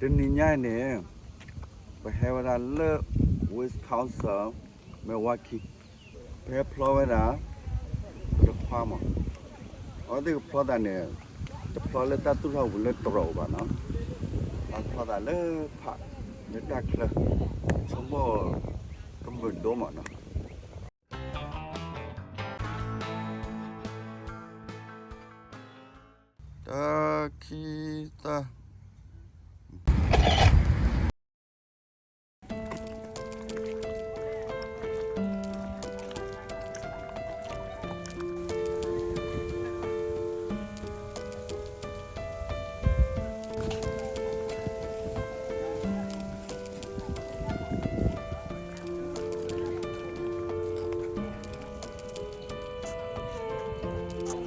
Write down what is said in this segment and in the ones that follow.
တနံၤညါအံၤန့ၣ် ပဟဲဝဲဒၣ်လၢ Wisconsin Milwaukee ပဟဲဖျီဝဲဒၣ် ပတခွါမး, အဝဲသ့ၣ်ကဖျီသးန့ၣ် တဖျီလၢတၢ်သူၣ်ထီၣ်ပူၤလၢတရီးပူၤဘၣ်နီၤ, အဖျီသးလၢဖး လၢတၢ်ချၢ ဆိက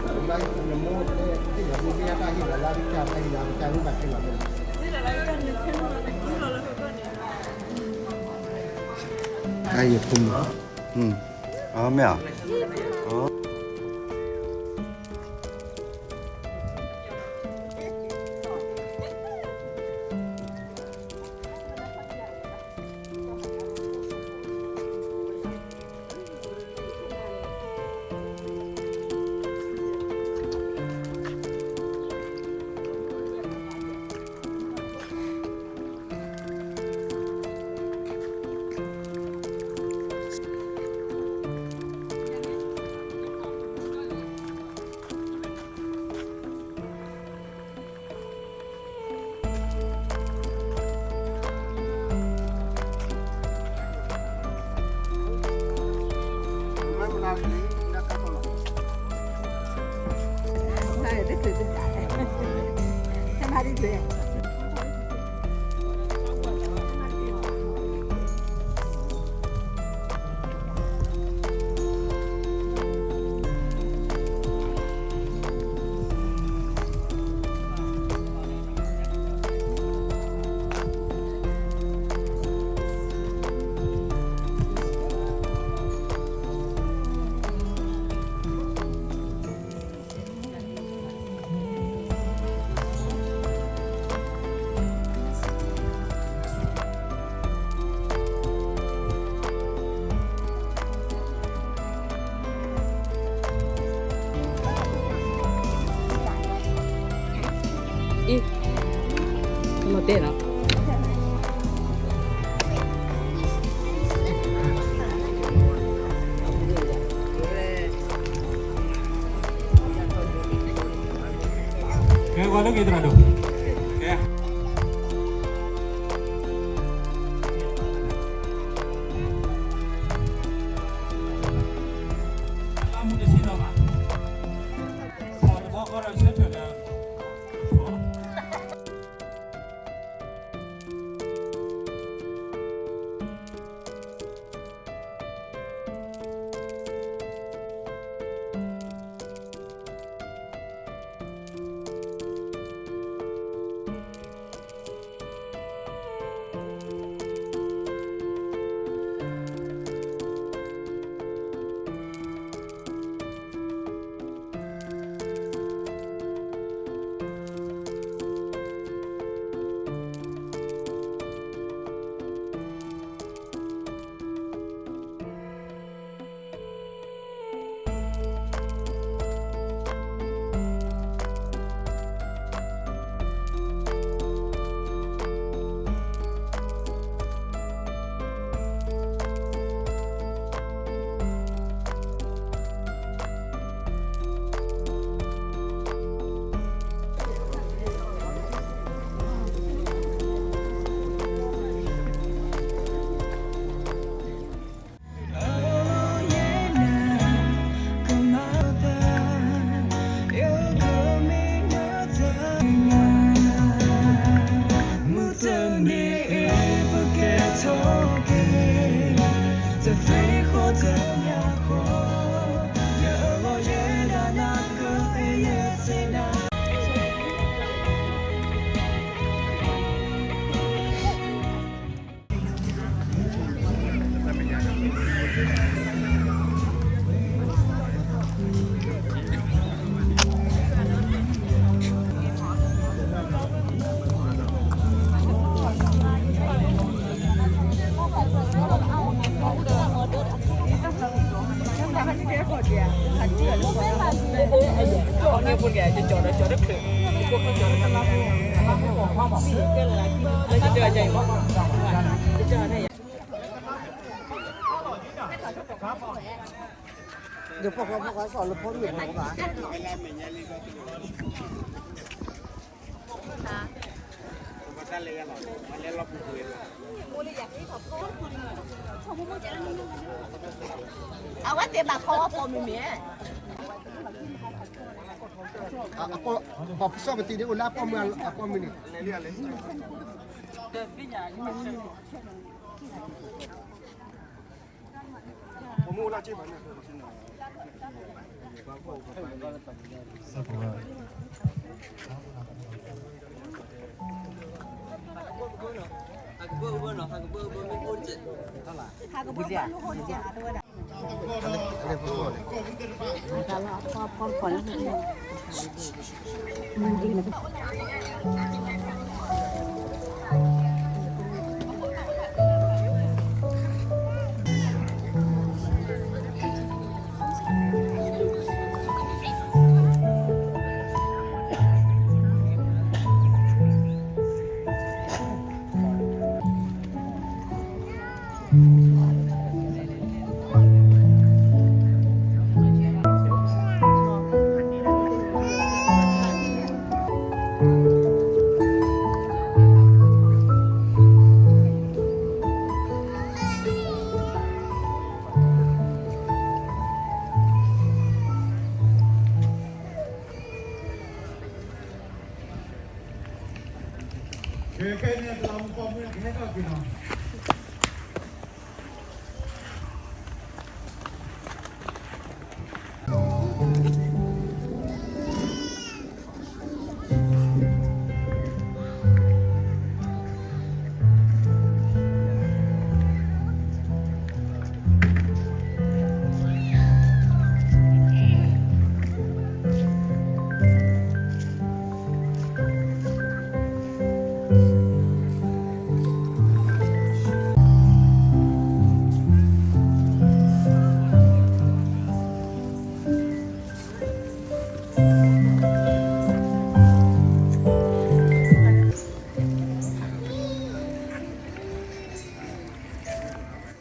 မိၣ် ကမုာ်ဒိၣ်မးနီၤ. တၢ ခံ သၢ. အါယဖိမုၣ်, အမ့ၢ်ဧါ. အံၤ, မ့ၢ်တဲနီၤ. ကဲ ကွၢ်လၢက့ၤသရၣ်ဒိၣ်, ကဲ. ဒီးဖီၣ်ဃီဖီၣ်ဃီစီၤလၢဖီမ့ၢ်ဖီဘၣ်. အဝဲသ့ၣ်ဘၣ်ဖီအီၤပိာ်မုၣ်မ့ၢ် အပိာ်, ပှၤပစီၣ်ပတံၤဒ်အိၣ်လၢအပိာ်မုၣ်အပိာ်မုၣ်န့ၣ် ခဲအံၤန့ၣ် တလးမူပိာ်မုၣ်ကဟဲထီၣ်က့ၤနီၤ.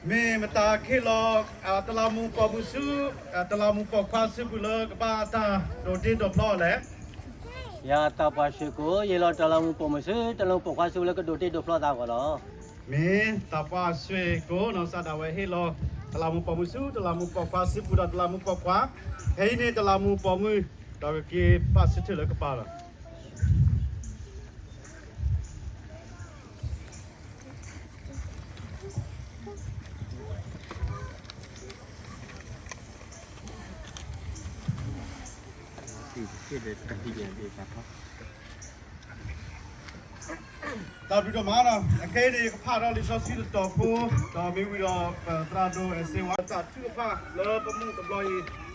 မ့ၢ်မတၤခ့လီၤ တလးမူပိာ်မုၣ်ဆူ တလးမူပိာ်ခွါစုပူၤလၢကဘၣ်တၢ်ဒိးတ့ဒိးဖျီလဲၣ်. ယၤသးပှၢ်ဆှ့ကိး ယဟ့ၣ်လီၤတလးမူပိာ်မုၣ်ဆူ တလးမူပိာ်ခွါစုပူၤလၢကဒိးတ့ဒိးဖျီသးအဂီၢ်လီၤ. မ့ၢ်သးပှၢ်ဆှ့ကိးနီၤ စးဒၣ်ဝဲဟ့ၣ်လီၤ တလးမူပိာ်မုၣ်ဆူ တလးမူပိာ်ခွါစုပူၤဒီး တလးမူပိာ်ခွါ ဖဲအံၤန့ၣ် တလးမူပိာ်မုၣ် ဒီးကက့ၤဘၣ်ဆၢထၢၣ်လၢကပၤလီၤ. တၢ်ဘျုးဒိၣ်မးနီၤ အခဲအံၤန့ၣ် ယကဖးထီၣ်လံာ်စီဆှံတတီၤဖိ ဒီးမ့ၢ်ဝံၤဒီး ပသရၣ်ဒိၣ်အဲၣ်စ့ဝါ တၢ်ထုကဖၣ်လၢပမူးတဘျီ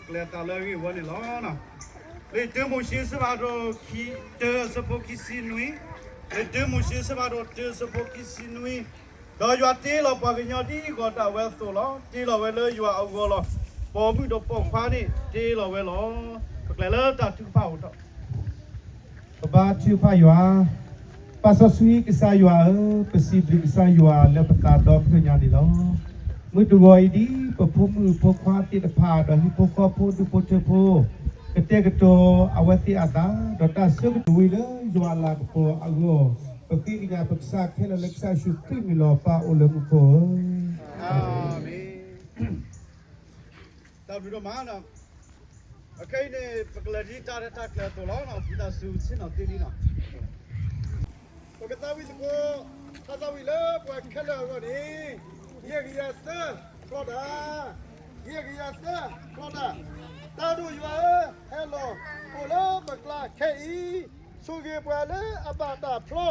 အံၤ ကလဲၤအသးလၢအဂ့ၢ်အဝီန့ၣ်လီၤ. လံာ်တၢမိၤၡ့အဆၢဖးဒိၣ်ခံ တၢအဆၢဖိခံဆံနွံ, လံာ်တၢမိၤၡ့အဆၢဖးဒိၣ်တၢအဆၢဖိခံဆံနွံ, ဒီးယွၤတ့လီၤပှၤကညီဒ်အဂီၤဒၣ်ဝဲအသိးလီၤ. တ့လီၤဝဲလၢယွၤအဂီၢ်လီၤ. ပိာ်မုၣ်ဒီးပိာ်ခွါန့ၣ် တ့လီၤဝဲလီၤ. ပကလဲၤလၢတၢ်ထုကဖၣ်အိၣ်ထီၣ် ပဘါထုကဖၣ်ယွၤ, ပၢ်စီဆှံကစၢ်ယွၤဧၢ, ပစံးဘျုးကစၢ်ယွၤလၢပသးဒီဖျၢၣ်ညါန့ၣ်လီၤ. မုၢ်တဂီၤအံၤဒ် ပဖိမုၣ်ဖိခွါသ့ၣ်တဖၣ်ဒီးဟံၣ်ဖိဃီဖိဒူၣ်ဖိထၢဖိ ကတဲာ်ကတီၤအဝဲသ့ၣ်အသး ဒီးတၢ်ဆၢကတီၢ်ဝံၤလၢယွၤအလၤကပီၤအဂီၢ် ပဃ့ကညးပကစၢ်ခဲလၢာ်လၢကစၢ်ယ့ၣ်ၡူးခရံာ်မံၤလီၤ. ပၢ်အိၣ်လၢမူခိၣ်ဧၢ တၢ်ဘျုးဒိၣ်မးနီၤ. အခဲအံၤန့ၣ် ပကလဲၤဒ်တၢ်ရဲၣ်တၢ်ကျဲၤအသိးလီၤ. ဝံသးစူၤဆ့ၣ်နီၤသ့လံနီၤ. ပကသးဝံၣ်သကိး တၢ်သးဝံၣ်လၢပှၤခဲလၢာ်အဂီၢ်န့ၣ် ယဲၢ်ကယၤသၢ ဖျီတၢ်, ယဲၢ်ကယၤသၢ ဖျီတၢ်, တၢ်ဒိၣ်ယွၤဧၢ ဟဲလီၤ အိၣ်လၢပကျါခဲအံၤ ဆိၣ်ဂ့ၤပှၤလၢအဘၣ်တၢ်ဖျီ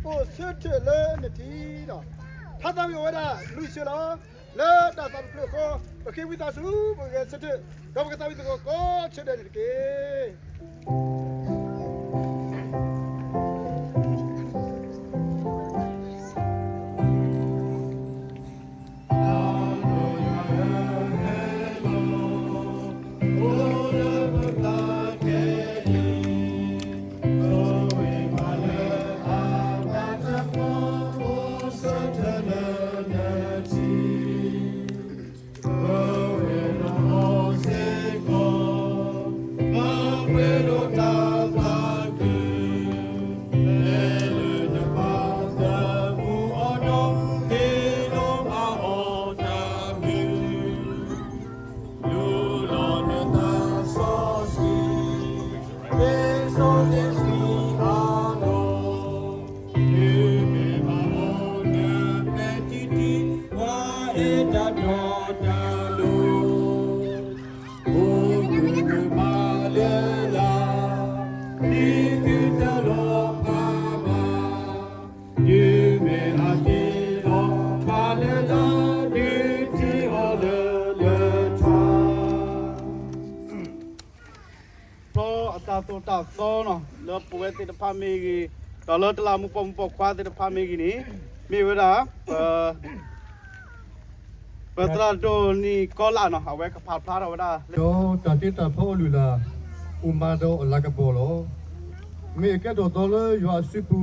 အိၣ်ဆၢထၢၣ်လၢနထံဒီး ထါသးဝံၣ်အိၣ်ဝဲဒၣ်လွံၢ်ဆၢလီၤ. လၢတၢ်သးတဖျၢၣ်ဃီ ပဃ့ဝံသးစူၤ ပဂဲၤဆၢထၢၣ် ဒီးပကသးဝံၣ်သကိးကိးဆၢဒဲးန့ၣ်တက့ၢ်. တၢ်ဒိၣ်ယွၤဧၢ ဟဲလီၤ. အတၢ်သိၣ်တၢ်သီနီၤ လၢပဝဲသ့ၣ်တဖၣ်မ့ၢ်ဂ့ၤ, ဒီးလၢတလးမူပိာ်မုၣ်ပိာ်ခွါသ့ၣ်တဖၣ်မ့ၢ်ဂ့ၤန့ၣ်, မ့ၢ်ဝဲဒၣ် ပ ပသရၣ်ဒိၣ်နံၣ်ကီလးနီၤ အဝဲကဖးဖျါထီၣ်ဝဲဒၣ် ဒီးတၢ်တ့တၢ်ဖျီအလုၢ်အလၢ် အိၣ်မးဒီးအလၤကပီၤလီၤ. မ့ၢ်အကဲထီၣ်သီလၢယွၤအစုပူ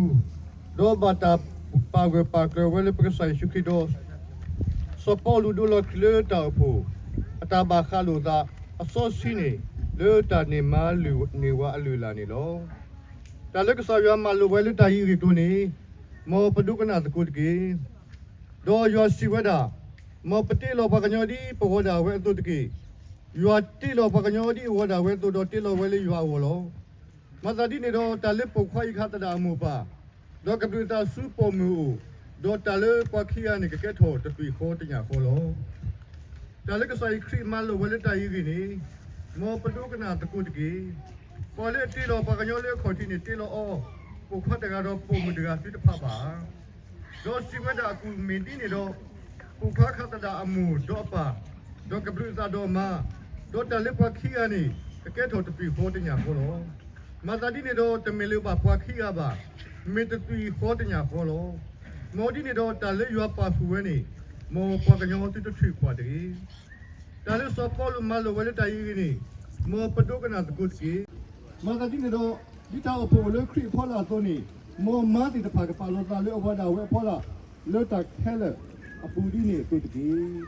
ၤ, ဒီးဘၣ်တၢ်ပာ်ဂၢၢ်ပာ်ကျၢၤဝဲလၢပကစၢ်ယ့ၣ်ၡူးခရံာ်ဒီး စီၤပီလူးဒိလီၤခရံာ်လၢတၢ်အိၣ်ဖှိၣ် အတၢ်ဘၣ်ဃးလိာ်သး အစီဆှံန့ၣ် လၢတၢ်န့ၢ်မၤန့ၢ်ဝဲအလုၢ်အလၢ်န့ၣ်လီၤ. တၢ်လၢကစၢ်ယွၤမၤလိာ်ဝဲလၢတၢ်အံၤအဂ့ၢ်အကျိၤန့ၣ်, မ်ပဒိကနၣ်သကိးတက့ၢ်. ဒီးယွၤစံးဝဲဒၣ်, မ်ပတ့လီၤပှၤကညီဒ်ပဂီၤဒၣ်ဝဲအသိးတက့ၢ်. ယွၤတ့လီၤပှၤကညီဒ်အဂီၤဒၣ်ဝဲအသိးဒီးတ့လီၤဝဲလၢယွၤအဂီၢ်လီၤ. မၤသးဒ်န့ၣ်ဒီး တၢ်လၢပိာ်ခွါအံၤခးသဒၣ်အမိၢ်အပၢ်, ဒီးကဘျုးအသးဆူပိာ်မုၣ်အအိၣ်, ဒီးတၢ်လၢပှၤခံဂၤန့ၣ် ကကဲထီၣ်တသွံၣ်ဃီတညၣ်ဃီလီၤ. တၢ်လၢကစၢ်ယ့ၣ်ၡူးခရံာ်မၤလိာ်ဝဲလၢတၢ်အံၤအဂ့ၢ်န့ၣ်, မ်ပဒိကနၣ်သကိးတက့ၢ်. ပှၤလၢအတ့လီၤပှၤကညီလၢအခီၣ်ထံးန့ၣ် တ့လီၤအီၤ, ပိာ်ခွါတဂၤဒီးပိာ်မုၣ်တဂၤသုတဖးဘၣ်ဧါ. ဒီးစံးဝဲဒၣ်အကူၣ်မ့ၢ်ဒ်န့ၣ်ဒီး, ပိာ်ခွါခးသဒၣ်အမိၢ်ဒီးအပၢ်, ဒီးကဘျုးအသးဒီးအမါ, ဒီးတၢ်လၢပှၤခံဂၤန့ၣ် ကကဲထီၣ်တသွံၣ်ဃီတညၣ်ဃီလီၤ. မၤသးဒ်န့ၣ်ဒီး တမ့ၢ်လၢၤဘၣ်ပှၤခံဂၤဘၣ်, မ့ၢ်တသွံၣ်ဃီတညၣ်ဃီလီၤ. မ်ဒ်န့ၣ်ဒီးတၢ်လၢယွၤပာ်ဃုာ်ဝဲန့ၣ်, မ်ပှၤကညီသုတထုးကွၢ်တဂ့ၤ. တၢ်လၢစီၤပီလူးမၤလိာ်ဝဲလၢတၢ်အံၤအဂ့ၢ်န့ၣ်, မ်ပဒိကနၣ်သကိးတက့ၢ်. မၤသးဒ်န့ၣ်ဒီး, ဒ်တၢ်အိၣ်ဖှိၣ်အိၣ်လၢခရံာ်အဖီလာ်အသိးန့ၣ်, မ်မါသ့ၣ်တဖၣ်ကပာ်လီၤသးလၢအဂီၤဒၣ်ဝဲအဖီလာ်, လၢတၢ်ခဲလၢာ်အပူၤဒ်န့ၣ်အသိးတက့ၢ်.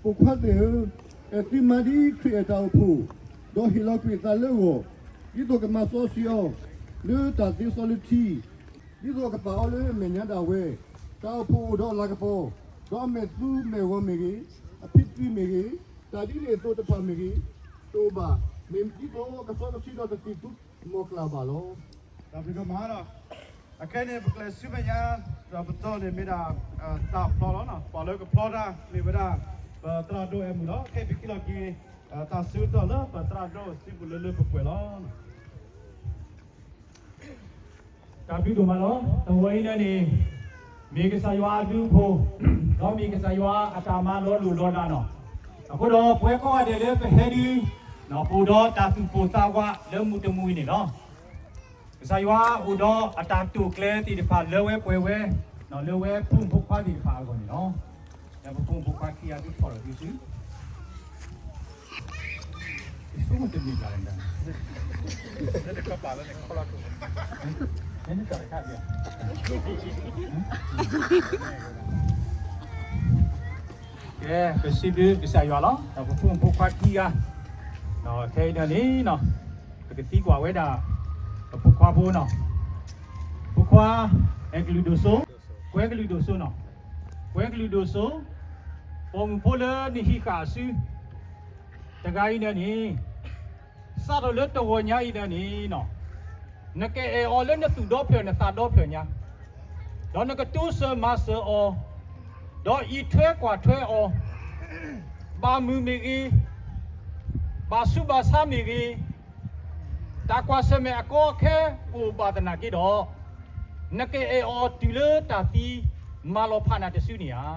ပိာ်ခွါသ့ၣ်ဧၢ, အဲၣ်သုမါဒ်ခရံာ်အဲၣ်တၢ်အိၣ်ဖှိၣ်, ဒီးဟ့ၣ်လီၤကွံာ်အသးလၢအဂီၢ်, ဒ်သိးကမၤစီဆှံအီၤ, လၢတၢ်သ့စီလၢထံ, ဒ်သိးအကပာ်အီၤလၢအမဲာ်ညါဒၣ်ဝဲ, တၢ်အိၣ်ဖှိၣ်အိၣ်ဒီးအလၤကပီၤ, ဒီးအမဲာ်သူမဲာ်ဂီၤမ့ၢ်ဂ့ၤ, အဖံးသွံၣ်မ့ၢ်ဂ့ၤ, တၢ်ဒ်န့ၣ်အသိးတဖၣ်မ့ၢ်ဂ့ၤ, တအိၣ်ဘၣ်, မ့ၢ်ဒ်သိးကစီကဆှံဒီးတသံၣ်သူမီၢ်ကျၢ်ဘၣ်လီၤ. တၢ်ဘျုးဒိၣ်မးလီၤ. အခဲအံၤန့ၣ် ပကျဲၤဆူမဲာ်ညါ, ဒီးပတီၢ်န့ၣ်မ့ၢ်ဒၣ် တၢ်ဖျီလီၤ. ပှၤလၢကဖျီတၢ်မ့ၢ်ဝဲဒၣ် ပသရၣ်ဒိၣ်အဲၣ်မုာ်လီၤ. ခဲအံၤပကဟ့ၣ်လီၤက့ၤ တၢ်ဆၢကတီၢ်လၢပသရၣ်ဒိၣ်စုပူၤလၢလၢပှဲၤပှဲၤလီၤ. တၢ်ဘျုးဒိၣ်မးလီၤ. တဝီအံၤန့ၣ်န့ၣ်, မ့ၢ်ကစၢ်ယွၤအဘျုးအဖှိၣ်, ဒီးမ့ၢ်ကစၢ်ယွၤအတၢ်မၤလီၤလိၢ်လီၤလးလီၤ. အဃိဒီးပဝဲကိးဂၤဒဲးလၢပဟဲဒုး, ပအိၣ်ဒီးတၢ်သူၣ်ပိၢ်သးဝးလၢမုၢ်တမုၢ်အံၤန့ၣ်လီၤ. ကစၢ်ယွၤအိၣ်ဒီးအတၢ်တိာ်ကျဲၤသ့ၣ်တဖၣ်လၢဝဲပှဲၤဝဲ, လၢဝဲဖိမုၣ်ဖိခွါသ့ၣ်တဖၣ်အဂီၢ်န့ၣ်လီၤ. လၢပဖိမုၣ်ဖိခွါခံဂၤဒုးထီၣ်ဒီးဒုးစု, တမ့ၢ်ဘၣ်လၢ, ကဲ, ပစံးဘျုးကစၢ်ယွၤလီၤ. ဒီးပဖိမုၣ်ဖိခွါခံဂၤ, ခဲအံၤန့ၣ်န့ၣ်, ပကသံကွၢ်ဝဲဒၣ် ပဖိခွါဖိန့ၣ်, ဖိခွါ, အဲၣ်ကလုာ်ဒိၣ်စိ, ကွဲကလုာ်ဒိၣ်စိန့ၣ်, ကွဲကလုာ်ဒိၣ်စိ, ပိာ်မုၣ်ဖိလၢနဟံးဃာ်အစု, တဂၤအံၤန့ၣ်န့ၣ်, စးထီၣ်လၢတဂီၤညါအံၤန့ၣ်န့ၣ်, နကအဲၣ်အီၤလၢနသူၣ်ဒီဖျၢၣ်နသးဒီဖျၢၣ်ညါ, ဒီးနကတိစၢၤမၤစၢၤအီၤ, ဒီးအံးထွဲကွၢ်ထွဲအီၤ, ဘၣ်မုာ်မ့ၢ်ဂ့ၤ, ဘၣ်ဆူးဘၣ်ဆါမ့ၢ်ဂ့ၤ, တၢ်ကွၢ်ဆၢၣ်မဲာ်အကီအခဲအိၣ်ဘၣ်သနာ်က့ဒီး, နကအဲၣ်အီၤတုၤလၢတၢ်သံမၤလီၤဖးနၤတစုန့ၣ်ဧါ.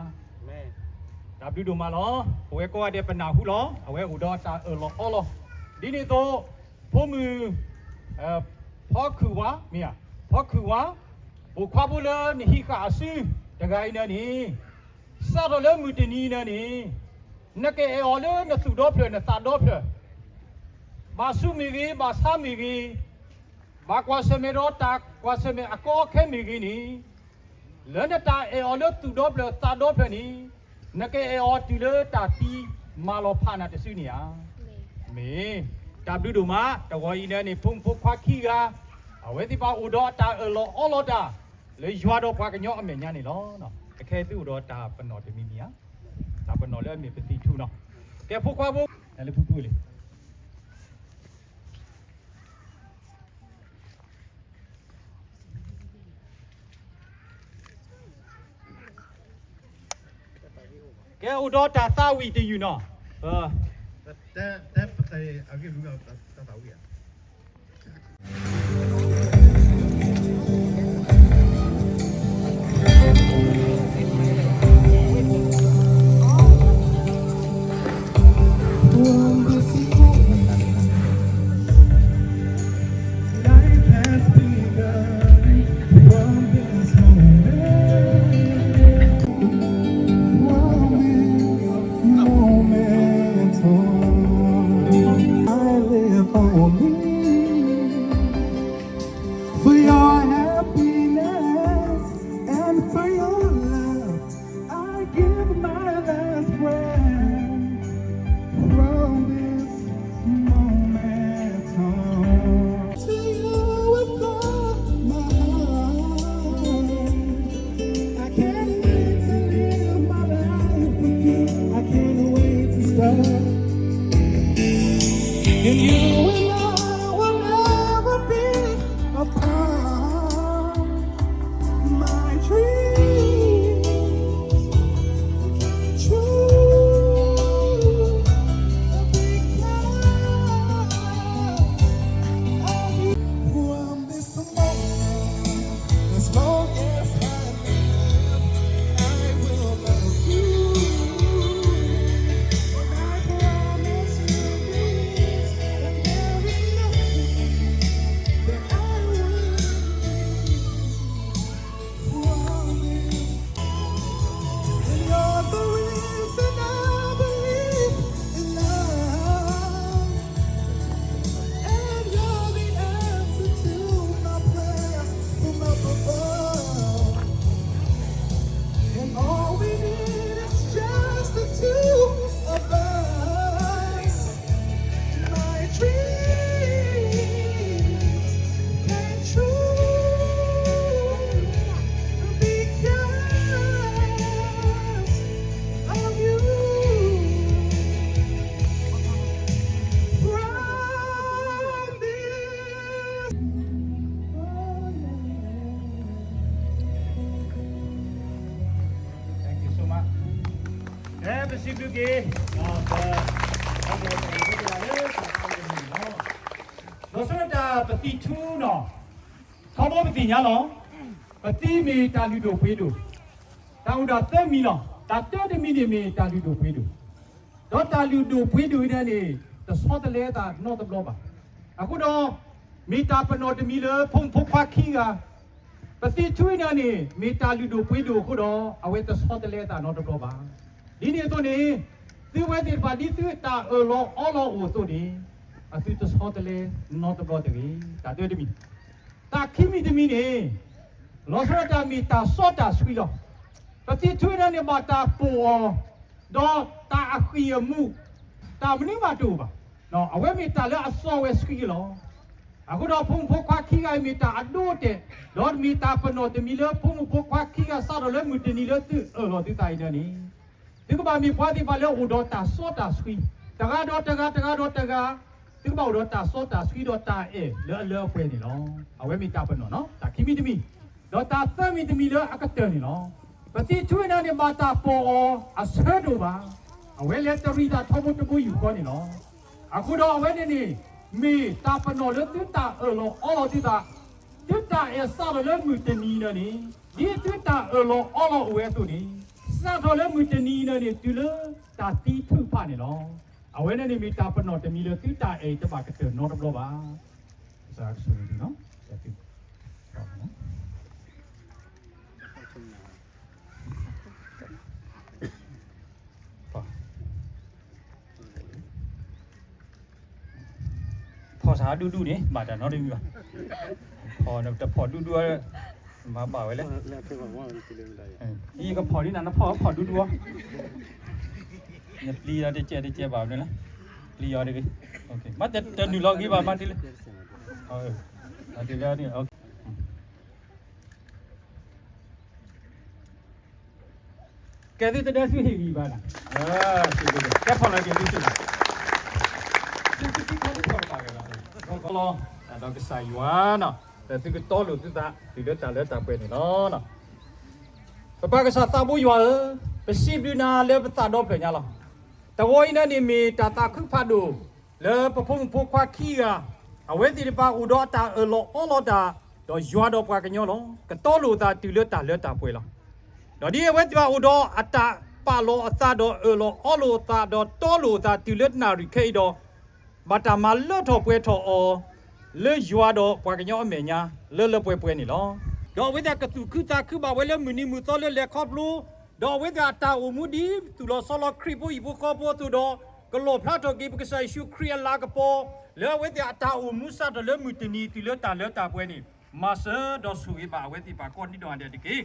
တၢ်ဘျုးဒိၣ်မးလီၤ. ပဝဲကိးဂၤဒဲးပနၢ်ဟူလီၤ. အဝဲအိၣ်ဒီးတၢ်အၢၣ်လီၤအီလီၤ. ဒ်န့ၣ်အသိး, ဖိမုၣ်, ဖီခုၣ်ဝါ, မ့ၢ်ဧါ, ဖီခုၣ်ဝါ, ပိာ်ခွါဖိလၢနဟံးဃာ်အစု, တဂၤအံၤန့ၣ်န့ၣ်, စးထီၣ်လၢမုၢ်တနံၤအံၤန့ၣ်န့ၣ်, နကအဲၣ်အီၤလၢနသူၣ်ဒီဖျၢၣ်နသးဒီဖျၢၣ်, ဘၣ်ဆူးမ့ၢ်ဂ့ၤ, ဘၣ်ဆါမ့ၢ်ဂ့ၤ, ဘၣ်ကွၢ်ဆၢၣ်မဲာ်ဒီးတၢ်ကွၢ်ဆၢၣ်မဲာ်အကီအခဲမ့ၢ်ဂ့ၤန့ၣ်, လၢနတၢ်အဲၣ်အီၤလၢသူၣ်ဒီဖျၢၣ်သးဒီဖျၢၣ်န့ၣ်, နကအဲၣ်အီၤတုၤလၢတၢ်သံမၤလီၤဖးနၤတစုန့ၣ်ဧါ. မ့ၢ်, တၢ်ဘျုးဒိၣ်မး. တဂီၤအံၤန့ၣ်န့ၣ် ဖိမုၣ်ဖိခွါခံဂၤ, အဝဲသ့ၣ်တဖၣ်အိၣ်ဒီးတၢ်အၢၣ်လီၤအီလီၤတၢ်, လၢယွၤဒီးပှၤကညီအမဲာ်ညါန့ၣ်လီၤ. အခဲအံၤသုအိၣ်ဒီးတၢ်ပနီၣ်တမံၤမံၤဧါ, တၢ်ပနီၣ်လၢအမ့ၢ်ပသံၣ်ထူၣ်န့ၣ်, ကဲဖိခွါဖိ, နလၢဖုဖုလံ ကဲအိၣ်ဒီးတၢ်သးဝံၣ်တယုၢ်နီၤ, တဲပသးအဂ့ၢ်မုၢ်ဂၤတၢ်သးဝံၣ်ဧါ. For me, for your happiness and for your love, I give my last breath from this moment on. To you with all my heart. I can't wait to live my life with you. I can't wait to start. And you and I will never be apart. My dreams come true because of you. From this moment, as long as I live, I will love you. And I promise you this, that there is nothing that I would promise. And you're the reason I believe in love. And you're the answer to my prayers from up above. And all we need is just the two of us. My dreams came true because of you. From this Thank you so much. အဲ ပစံးဘျုးက့ၤ လီၤဆီဒၣ်တၢ်ပသံထူနီၤ, ထီဘိပသ့ၣ်ညါလီၤ, ပသံမ့ၢ်တၢ်လုၢ်ဒိၣ်ပှ့ၤဒိၣ်, တၢ်အိၣ်ဒၣ်သၢမံၤလီၤ. တၢ်တၢတမံၤန့ၣ်မ့ၢ်တၢ်လုၢ်ဒိၣ်ပှ့ၤဒိၣ်, ဒီးတၢ်လုၢ်ဒိၣ်ပှ့ၤဒိၣ်အံၤန့ၣ် တဆီတလဲသးနီတဘျီဘၣ်. အဃိဒီး မ့ၢ်တၢ်ပနီၣ်တမံၤလၢဖိမုၣ်ဖိခွါခံဂၤ ပသံထူအံၤန့ၣ်န့ၣ် မ့ၢ်တၢ်လုၢ်ဒိၣ်ပှ့ၤဒိၣ်အဃိဒီး အဝဲတဆီတလဲသးနီတဘျီဘၣ်. ဒ်န့ၣ်အသိးန့ၣ် သုဝဲသ့ၣ်တဖၣ်ဒ်သုတၢ်အၢၣ်လီၤအီလီၤအိၣ်အသိးန့ၣ် အသုတဆီတလဲနီတဘျီတဂ့ၤ. တၢ်တၢတမံၤ, တၢ်ခံမံၤတမံၤန့ၣ် လီၤဆီဒၣ်တၢ်မ့ၢ်တၢ်စီတၢ်ဆှံလီၤ. ပသံထူအံၤန့ၣ်န့ၣ် ဘၣ်တၢ်ပိာ်အီၤ ဒီးတၢ်အဃံၢ်အမူး တၢ်မနုၤမးတအိၣ်ဘၣ်. အဝဲမ့ၢ်တၢ်လၢအစီဝဲဆှံလီၤ. အဃိဒီးဖိမုၣ်ဖိခွါခံဂၤအံၤမ့ၢ်တၢ်အဒိအတဲာ် ဒီးမ့ၢ်တၢ်ပနီၣ်တမံၤလၢဖိမုၣ်ဖိခွါခံဂၤစးထီၣ်လၢမုၢ်တနံၤလၢသုအၢၣ်လီၤသုသးအံၤန့ၣ်န့ၣ် သုကဘၣ်မ့ၢ်ပှၤသ့ၣ်တဖၣ်လၢအိၣ်ဒီးတၢ်စီတၢ်ဆှံ, တဂၤဒီးတဂၤ တဂၤဒီးတဂၤ သုကဘၣ်အိၣ်ဒီးတၢ်စီတၢ်ဆှံဒီးတၢ်အဲၣ်လၢအလၢအပှဲၤန့ၣ်လီၤ. အဝဲမ့ၢ်တၢ်ပနီၣ်နီၤ, တၢ်ခံမံၤတမံၤ, ဒီးတၢ်သၢမံၤတမံၤလၢအကတၢၢ်န့ၣ်လီၤ. ပသံထူအံၤန့ၣ်န့ၣ် ဘၣ်တၢ်ပိာ်အီၤအဆၢဒိၣ်ဘၣ်. အဝဲလဲၤတရံးတၢ်ထီဘိတဘိယူၢ်ဃီန့ၣ်လီၤ. အဃိဒီးအဝဲန့ၣ်န့ၣ် မ့ၢ်တၢ်ပနီၣ်လၢသုတၢ်အၢၣ်လီၤအီလီၤသုသး, သုတၢ်အဲၣ်စးထီၣ်လၢမုၢ်တနံၤန့ၣ်န့ၣ် ဒ်သုတၢ်အၢၣ်လီၤအီလီၤအိၣ်ဝဲအသိးန့ၣ် စးထီၣ်လၢမုၢ်တနံၤန့ၣ်န့ၣ် တုၤလၢတၢ်သံထုးဖးန့ၣ်လီၤ. အဝဲန့ၣ်န့ၣ်မ့ၢ်တၢ်ပနီၣ်တမံၤလၢသုတၢ်အဲၣ်တဘၣ်ကတၢၢ်နီတဘျီဘၣ်. ကစၢ်ယွၤကဆိၣ်ဂ့ၤသုနီၤ. ဖီၣ်ဆၣ်ဒူဒူန့ၣ် ဘၣ်တၢ်နီတမံၤဘၣ်. ဖီၣ်တဖီၣ်ဒူဒူ မၤဘၣ်ဝဲလဲၣ်. ယကဖီၣ်ဒ်နၤ နဖီၣ်ဖီၣ်ဒူဒူအီၤ. နပျံၤဒီးတကဲတကဲဘၣ်ဝဲလဲၣ်. ပျံၤအီၤတဂ့ၤ. မ့ၢ်တနုာ်လီၤဂ့ၤဘၣ်မးတုၤလၢ တုၤလၢ ကဲသုတဒဲဆူဟ့ၣ်ဂံၢ်ဘၣ်နၤ, ကဲဖီၣ်လီၤက့ၤသုစု, သုသုခံခီသုဖီၣ်တဘၣ်က့ၤဘၣ်, ဂီၤလီၤ, ဒီးကစၢ်ယွၤနီၤ, ဒီးသုကတီလိာ်သုသးတုၤလၢတၢ်လၢတၢ်ပှဲၤန့ၣ်လီၤ. ပပၢ်ကစၢ်သးဘိယွၤဧၢ, ပစံးဘျုးနၤလၢပသးဒီဖျၢၣ်ညါလီၤ. တဂီၤအံၤန့ၣ်န့ၣ်မ့ၢ်တၢ်သးခုဖးဒိၣ် လၢပဖိမုၣ်ဖိခွါခံဂၤ, အဝဲသ့ၣ်တဖၣ်အိၣ်ဒီးအတၢ်အၢၣ်လီၤအီလီၤတၢ်, ဒီးယွၤဒီးပှၤကညီလီၤ. ကတီလိာ်အသးတုၤလၢတၢ်လၢတၢ်ပှဲၤလီၤ. ဒီးဒ်အဝဲသ့ၣ်တဖၣ်အိၣ်ဒီးအတၢ်ပာ်လီၤအသးဒီးအၢၣ်လီၤအီလီၤအသးဒီးတီလိာ်အသးတုၤလၢတနၣ်ရံၣ်ခဲအံၤဒီး, ဘၣ်တၢ်မၤလၢထီၣ်ပှဲၤထီၣ်အီၤ လၢယွၤဒီးပှၤကညီအမဲာ်ညါ လၢလၢပှဲၤပှဲၤန့ၣ်လီၤ. ဒီးအဝဲသ့ၣ်ကသူၣ်ခုသးခုဘၣ်ဝဲလၢမုၢ်နံၤမုၢ်သီလၢလဲၤခီဖျိ, ဒီးအဝဲသ့ၣ်အတၢ်အိၣ်မူဒ်သူၣ်လီၤဆီလီၤခရံာ်ဖိဟံၣ်ဖိဃီဖိအသိးဒီး, ကလီၣ်ဖျါထီၣ်က့ၤပကစၢ်ယ့ၣ်ၡူးခရံာ်အလၤကပီၤ, လၢအဝဲသ့ၣ်အတၢ်အိၣ်မူစးထီၣ်လၢမုၢ်တနံၤတုၤလၢတၢ်လၢတၢ်ပှဲၤန့ၣ် မၤစၢၤဒီးဆိၣ်ဂ့ၤဘၣ်အဝဲသ့ၣ်တဖၣ်ကိးဒံနီၢ်ဂၤဒဲးတက့ၢ်.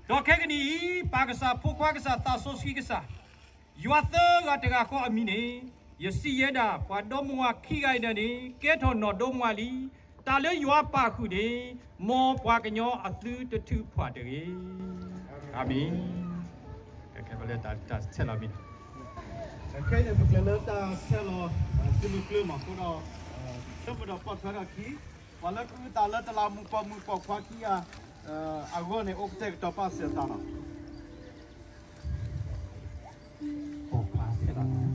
ဒီးခဲကနံၣ်အံၤ ပၢ်ကစၢ်ဖိခွါကစၢ်သးစီဆှံကစၢ် ယွၤသၢဂၤတဂၤဃီအမံၤန့ၣ် ယစံးယဲဒၣ် ပှၤဒီမါဝၤခံဂၤအံၤန့ၣ် ကဲထီၣ်နီၢ်ဒီမါဝၤလံ. တၢ်လၢယွၤပာ်ဃုာ်န့ၣ် မ်ပှၤကညီအသုတထုးဖးတဂ့ၤ. အၤမ့ၣ်. ခဲအံၤပကလဲၤတၢ်ဆဲးလီၤမံၤ, ခဲအံၤန့ၣ် ပကလဲၤလၢတၢ်ဆဲးလီၤ စုမုၢ်ကျၢၢ်မးအဃိဒီး ဆိကမိၣ်ဒီးပိာ်ထွဲထီၣ်ခံ ပှၤလၢကအုၣ်သးလၢတလးမူးပိာ်မုၣ်ပိာ်ခွါခံဂၤအဂီၢ်န့ၣ် အိၣ်ကတဲာ်ကတီၤပာ်စၢၤအသးလီၤ. ပိာ်ခွါဆဲးလီၤ ကီ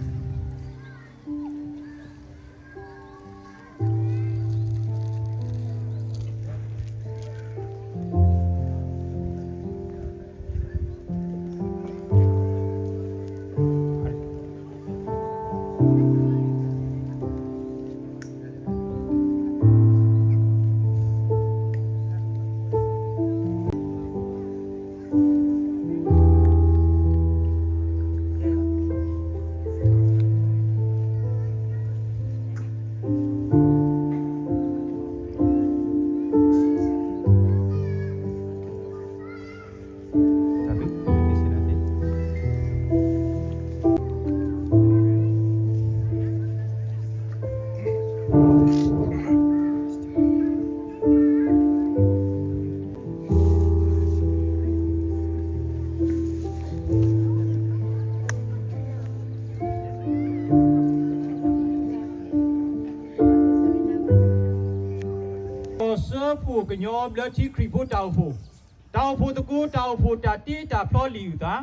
ၢ်စၢဖှိၣ်ကညီဘျၢထံခရံာ်ဖိတၢ်အိၣ်ဖှိၣ်, တၢ်အိၣ်ဖှိၣ်သကိး တၢ်အိၣ်ဖှိၣ်တၢ်တ့တၢ်ဖျီလံာ်အုၣ်သး,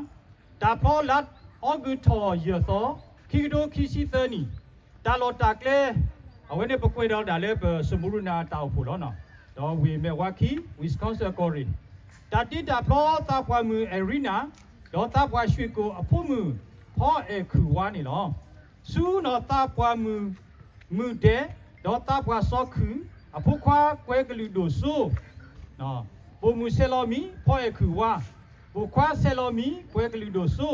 တၢ်ဖျီလါအီကူးထီၣ်ယဲၢ်သီ, ခံကထိခံဆံသၢနံၣ်, တၢ်လီၢ်တၢ်ကျဲ, အဝဲန့ၣ်ပကွဲးဒီးဒၣ်လၢပစမူရနၤတၢ်အိၣ်ဖှိၣ်လီၤ. ဒီးဝ့ၢ်မဲၢ်ဝါခံ Wisconsin ကီၢ်ရ့ၣ်, တၢ်တ့တၢ်ဖျီသးပှၢ်မုၣ် Arena ဒီးသးပှၢ်ရွှ့ၣ်ကိာ်အဖိမုၣ် ဖီအဲၣ်ခုၣ်ဝါန့ၣ်လီၤ. ဆူနီၢ်သးပှၢ်မုၣ် မုၢ်ဒဲး, ဒီးသးပှၢ်စီၤခုၣ် အဖိခွါကွဲးကလုာ်ဒိၣ်စိ, ပိာ်မုၣ်ဆဲးလီၤမံၤ ဖီအဲၣ်ခုၣ်ဝါ, ပိာ်ခွါဆဲးလီၤမံၤ ကွဲးကလုာ်ဒိၣ်စိ,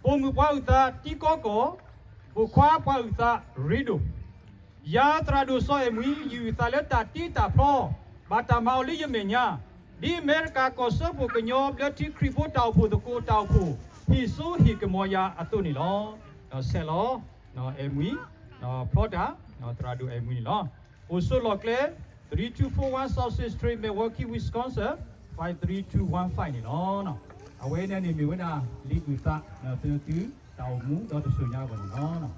ပိာ်မုၣ်ပှၤအုၣ်သးတံကီကီၢ်, ပိာ်ခွါပှၤအုၣ်သးရ့ဒိၣ်, ယၤသရၣ်ဒိၣ်စီၤအဲၣ်မှံၤ ယအုၣ်သးလၢတၢ်တ့တၢ်ဖျီ ဘၣ်တၢ်မၤအီၤလၢယမဲာ်ညါ, ဒ်အမဲရကၤကီၢ်စၢဖှိၣ်ကညီဘျၢထံခရံာ်ဖိတၢ်အိၣ်ဖှိၣ်သကိးတၢ်အိၣ်ဖှိၣ် ဟ့ၣ်စိဟ့ၣ်ကမီၤယၤအသိးန့ၣ်လီၤ. ဒီးဆဲးလီၤ အဲၣ်မှံၤ, ဖျီတၢ် သရၣ်ဒိၣ်အဲၣ်မှံၤန့ၣ်လီၤ. အိၣ်ဆိးလီၢ်ကျဲ three two four one South Sixth Street, Milwaukee, Wisconsin, five three two one five န့ၣ်လီၤ. အဝဲန့ၣ်န့ၣ်မ့ၢ်ဝဲဒၣ် လံာ်အုၣ်သး သုသုတၢ်အိၣ်မူဒီးတစိၤညါအဂီၢ်န့ၣ်လီ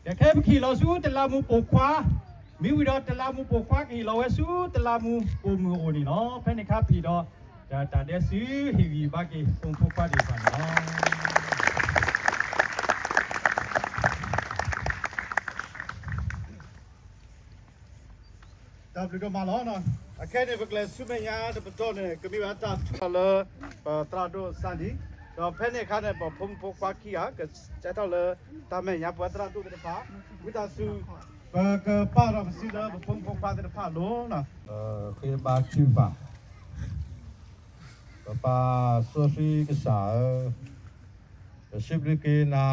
ၤ. ကဲ ခဲပကဟ့ၣ်လီၤဆူတလးမူးပိာ်ခွါ, မ့ၢ်ဝံၤဒီးတလးမူးပိာ်ခွါကဟ့ၣ်လီၤဝဲဆူတလးမူးပိာ်မုၣ်အအိၣ်န့ၣ်လီၤ. ဖဲန့ၣ်အခါပဟ့ၣ်ဒီး တၢ်ဒဲးစုဟ့ၣ်ဂံၢ်ဘါက့ၤ ပိာ်မုၣ်ဖိခွါသ့ၣ်တဖၣ်န့ၣ်လီၤ. တၢ်ဘျုးဒိၣ်မးလီၤ. အခဲအံၤန့ၣ် ပကလဲၤဆူမဲာ်ညါတပတီၢ်န့ၣ် ကမ့ၢ်ဝဲတၢ်ထုကဖၣ်လၢ ပသရၣ်ဒိၣ်စၣ်နံၤ, ဒီးဖဲန့ၣ်အခါန့ၣ် ပဖိမုၣ်ဖိခွါခံဂၤ ကကဲထီၣ်လၢတၢ်မဲာ်ညါပှၤသရၣ်ဒိၣ်သ့ၣ်တဖၣ်, ဝံသးစူၤ ပကပာ်ထီၣ်ပစုလၢပဖိမုၣ်ဖိခွါသ့ၣ်တဖၣ်အလိၤ, ဃ့ဘါထုကဖၣ် ပပၢ်စီဆှံကစၢ်ဧၢ, ပစံးဘျုးက့ၤနၤ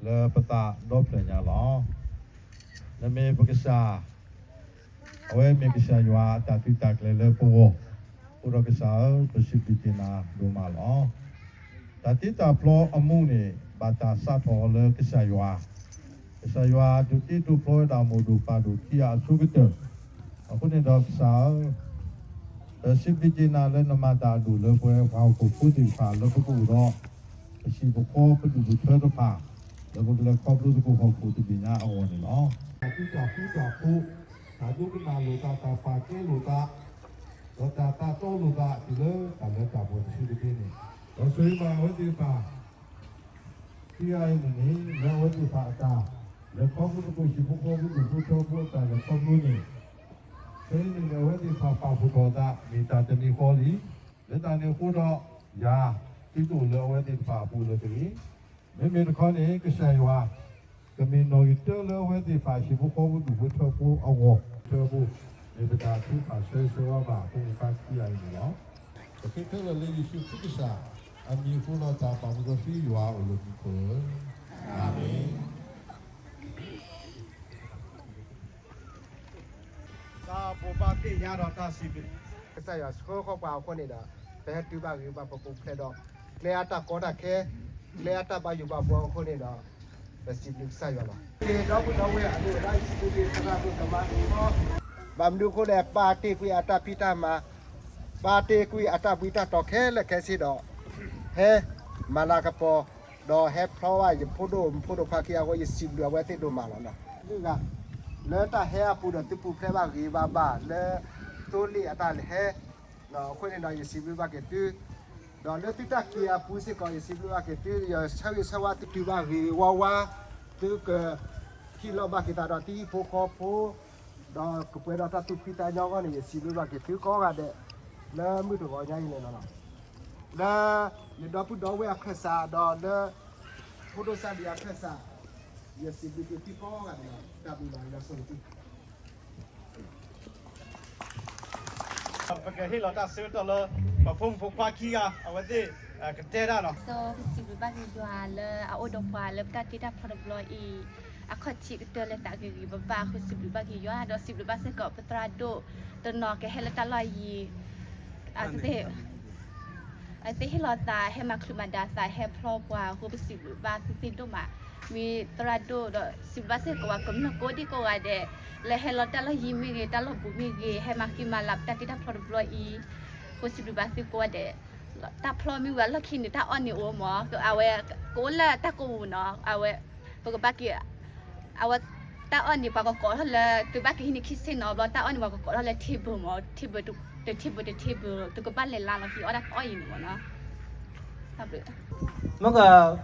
လၢပသးဒီဖျၢၣ်ညါလီၤ. နမ့ၢ်ပကစၢ်, အဝဲမ့ၢ်ကစၢ်ယွၤအတၢ်သုးတၢ်ကျဲၤလၢပဂီၢ်, အဃိဒီးကစၢ်ဧၢ, ပစံးဘျုးက့ၤနၤဒိၣ်မးလီၤ. တၢ်တ့တၢ်ဖျီအမူးန့ၣ် ဘၣ်တၢ်စးထီၣ်အီၤလၢကစၢ်ယွၤ, ကစၢ်ယွၤဒုးတ့ဒိးဖျီဝဲဒၣ်မိၢ်ဒိၣ်ပၢ်ဒိၣ်ခံဂၤအဆိကတၢၢ်, အဃိန့ၣ်ဒီးကစၢ်ဧၢ, ပစံးဘျုးက့ၤနၤလၢနမၤတၢ်အဒိၣ်လၢပှၤဟီၣ်ခိၣ်ဖိသ့ၣ်တဖၣ်လၢပကအိၣ်ဒီး ပဟံၣ်ပဃီပဒူၣ်ပထၢတဖၣ်, လၢပကလဲၤခီဖျိသကိးဟီၣ်ခိၣ်တဘ့ၣ်ညါအဂီၢ်န့ၣ်လီၤ. တၢ်ဃူတၢ်ဖိး, တၢ်ဒိကနၣ်လိာ်သး, တၢ်ပာ်ကဲလိာ်သး, ဒီးတၢ်သးတီလိာ်သးတုၤလၢတၢ်လၢတၢ်ပှဲၤတစုတဘ့ၣ်န့ၣ်, ဒီးဆိၣ်ဂ့ၤဘၣ်အဝဲသ့ၣ်တဖၣ် ခံဂၤအံၤန့ၣ်န့ၣ် လၢအဝဲသ့ၣ်တဖၣ်အတၢ်လဲၤခီဖျိသကိးဟံၣ်ဖိဃီဖိဒူၣ်ဖိထၢဖိအတၢ်လဲၤခီဖျိန့ၣ်, ဖဲအံၤန့ၣ်န့ၣ် အဝဲသ့ၣ်တဖၣ်ပာ်ဖှိၣ်ထီၣ်အသး မ့ၢ်တၢ်တမံၤဃီလံ. လၢတၢ်န့ၣ်အဃိဒီး ယၤသုတအိၣ်လၢအဝဲသ့ၣ်တဖၣ်အပူၤလၢၤတဂ့ၤ. မ့မ့ၢ်တခီန့ၣ် ကစၢ်ယွၤ ကမ့ၢ်နီၣ်ဂံၢ်တၢလၢအဝဲသ့ၣ်တဖၣ်ဟံၣ်ဖိဃီဖိဒူၣ်ဖိထၢဖိအဂီၢ်, ထၢဖိ မ့ၢ်ပတၢ်ထုကဖၣ်ဆၢဂ့ၤဆၢဝါဘၣ်အဖိမုၣ်ခွါခံဂၤအံၤန့ၣ်လီၤ. ပဃ့ခဲလၢာ်လၢယ့ၣ်ၡူးခရံာ်ကစၢ်အမံၤအဃိဒီး တၢ်ဘၣ်မူစီဆှံယွၤအိၣ်လၢမူခိၣ်လၢ အၤမ့ၣ်. တၢ်ဘိးဘၣ်သ့ၣ်ညါဒီးတၢ်စံးဘျုး ကစၢ်ယွၤဆှၢဃီပှၤအဃိန့ၣ်ဒီး ပဟဲတုၤဘၣ်ဂ့ၤဘၣ်ပပူၤဖျဲးဒီး ကျဲအတၢ်ကီတၢ်ခဲ ကျဲအတၢ်ဘၣ်ယိၣ်ဘၣ်ဘှီအဃိန့ၣ်ဒီး ပစံးဘျုးကစၢ်ယွၤလီၤ. ဒီပုၢ်ဒီဝဲၢ်အဒိၣ်အဒါ ယစံးဘျုးက့ၤသရၣ်ဒိၣ်ကမါ ဘၣ်မနုၤအဃိလဲၣ် ပာ်တ့ၢ်ကွံာ်အတၢ်ဖံးတၢ်မၤ ပာ်တ့ၢ်ကွံာ်အတၢ်ဘှံးတၢ်တီၤခဲလၢာ်ခဲဆ့ဒီး ဟဲမၤလၤကပီၤ ဒီးဟဲဖျီဘၣ်ယဖိဒိၣ်မုၣ်ဖိဒိၣ်ခွါခံဂၤအဃိ ယစံးဘျုးအဝဲသ့ၣ်ဒိၣ်မးလီၤ. ဂုၤဂၤ လၢတၢ်ဟဲအပူၤဒီးသုပူၤဖျဲးဘၣ်ဂ့ၤဘၣ်ဘၣ်လၢ သိလ့ၣ်အတၢ်လဲၤဟဲ အဃိန့ၣ်ဒီး ယစံးဘျုးဘၣ်က့ၤသု ဒီးလၢသုတၢ်က့ၤအပူၤစ့ၢ်ကီး ယစံးဘျုးဘၣ်က့ၤသု ယဆၢဂ့ၤဆၢဝါသုတုၤဘၣ်ဂ့ၤဝါဝါ သုကဟ့ၣ်လီၤဘၣ်က့ၤသးဒီးသုဟံၣ်ဖိဃီဖိ ဒီးကပှဲၤဒီးတၢ်သူၣ်ဖှံသးညီအဂီၢ်န့ၣ် ယစံးဘျုးဘၣ်က့ၤသုကိးဂၤဒဲး လၢမုၢ်တဂီၤညါအံၤန့ၣ်လီၤ. လၢယဒီပုၢ်ဒီဝဲၢ်အခၢၣ်စး ဒီးလၢ ဖိဒိၣ်စၢ်ဒံးအခၢၣ်စး ယစံးဘျုးက့ၤသုကိးဂၤဒဲးလီၤ. တၢ်ဘျုးလီၤ ယွၤဆိၣ်ဂ့ၤသု ပကဟ့ၣ်လီၤတၢ်ဆၢကတီၢ်လၢ ပဖိမုၣ်ဖိခွါခံဂၤ အဝဲသ့ၣ် ကတဲတၢ်နီၤ. စီၤ ပစံးဘျုးဘၣ်က့ၤယွၤလၢအအိၣ်ဒီးပှၤလၢပတၢ်တ့တၢ်ဖျီတဘျီအံၤ အခီၣ်ထံးကတၢၢ်လၢသးဂ့ၤဂ့ၤဘၣ်ဘၣ်အဃိ စံးဘျုးဘၣ်က့ၤယွၤ ဒီးစံးဘျုးဘၣ်စ့ၢ်ကီးပသရၣ်ဒိၣ်တနီၤကဟဲလၢတၢ်လီၢ်ယံၤ အဝဲသ့ၣ်ဟ့ၣ်လီၤသး ဟဲမၤချုးမၤဒါသး ဟဲဖျီပှၤအဃိ ပစံးဘျုးဘၣ်သုသ့ၣ်ဒိၣ်မး မ့ၢ်သရၣ်ဒိၣ်ဒီး စံးဘျုးဘၣ်စ့ၢ်ကီးပှၤကမျၢၢ်ကိးဒံကိးဂၤဒဲး လၢဟဲလီၤတၢ်လီၢ်ယံၤမ့ၢ်ဂ့ၤ တၢ်လီၢ်ဘူးမ့ၢ်ဂ့ၤ ဟဲမၤဃံမၤလၤပတၢ်တ့တၢ်ဖျီတဘျီအံၤ အဃိစံးဘျုးဘၣ်သုကိးဂၤဒဲး တၢ်ဖျီမ့ၢ်ဝဲအလီၢ်ခံန့ၣ် တၢ်အီၣ်န့ၣ်အိၣ်မး အဝဲကအိၣ်လၢတၢ်ကိးပူၤနီၤ အဝဲ ပကဘၣ်က့ၤ အဝဲတၢ်အီၣ်န့ၣ် ပှၤကကိးထီၣ်လၢ သုဘၣ်ကဟံးန့ၢ် kitchen နီၤ ဘျီတၢ်အီၣ်န့ၣ် ပှၤကကိးထီၣ်လၢ table မး table တ table တ table သုကဘၣ်လဲၤလါလီၤဟံးအီၣ်တၢ်အီၣ်အံၤန့ၣ်မးနီၤ မ့ၢ်က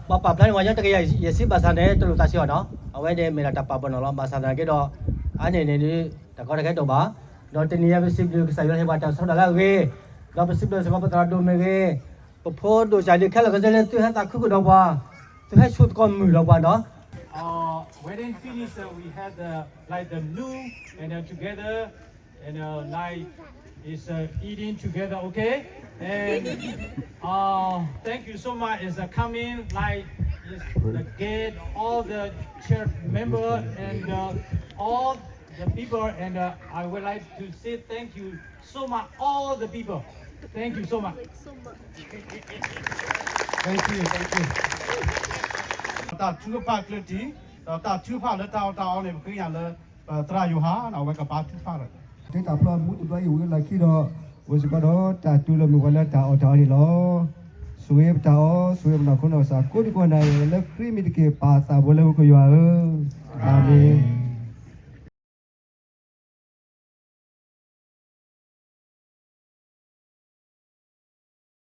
ပှၤပာ်ဖျါန့ၣ် ပှၤညီတကယၤယဲၢ်ဆံဘၣ်ဆၣ်န့ၣ် တလိၣ်သးဆံးအီၤနီၤ အဝဲန့ၣ်မ့ၢ်ဒၣ်တၢ်ပာ်ပနီၣ်လီၤ ဘၣ်ဆၣ်သနာ်က့ဒီး အါန့ၢ်န့ၣ်ဒုး တၢ်ကီတၢ်ခဲတအိၣ်ဘၣ် ဒီးတနံၤအံၤပစံးဘျုးကစၢ်ယွၤဟ့ၣ်ပှၤတၢ်ဆၢကတီၢ်လၢအဂ့ၤ ဒီးပစံးဘျုးစ့ၢ်ကီးပသရၣ်ဒိၣ်မ့ၢ်ဂ့ၤ ပဖိဒိၣ်စၢ်ဒုးခဲလၢာ်ခဲဆ့လၢသုဟဲသးခုကဒီးပှၤ သုဟဲဆူၣ်သကိးမုာ်ဒီးပှၤနီၤ Uh, wedding finish, uh, we had uh, like the blue and uh, together and uh, like is uh, eating together, okay? And uh, thank you so much. Is uh, coming like is the guest, all the church member and uh, all the people. And uh, I would like to say thank you so much, all the people. Thank you so much. Thank you, thank you. တၢ်ထုကဖၣ်ကျၢၢ်တံၢ် ဒီးတၢ်ထုကဖၣ်လၢတၢ်အီၣ်တၢ်အီန့ၣ် ပဃ့ကညးလၢ ပသရၣ်ယိၤဟၣ် အဝဲကဘါထုကဖၣ်ဒီး တၢ်ဖျီမူတဘျီအံၤဝံၤလီၢ်ခံဒီး အိၣ်စ့ၢ်ကီးဒီးတၢ်တူၢ်လိာ်မုာ်ပှၤလၢတၢ်အီၣ်တၢ်အီန့ၣ်လီၤ. ဆိၣ်ဂ့ၤပတၢ်အီၣ် ဆိၣ်ဂ့ၤပနီၢ်ခိနီၢ်ကစၢ် ကိးဒံကိးဂၤဒဲး လၢခရံာ်မံၤတက့ၢ် ပၢ်သးဘိလၢမူခိၣ်ယွၤဧၢ, အၤမ့ၣ်.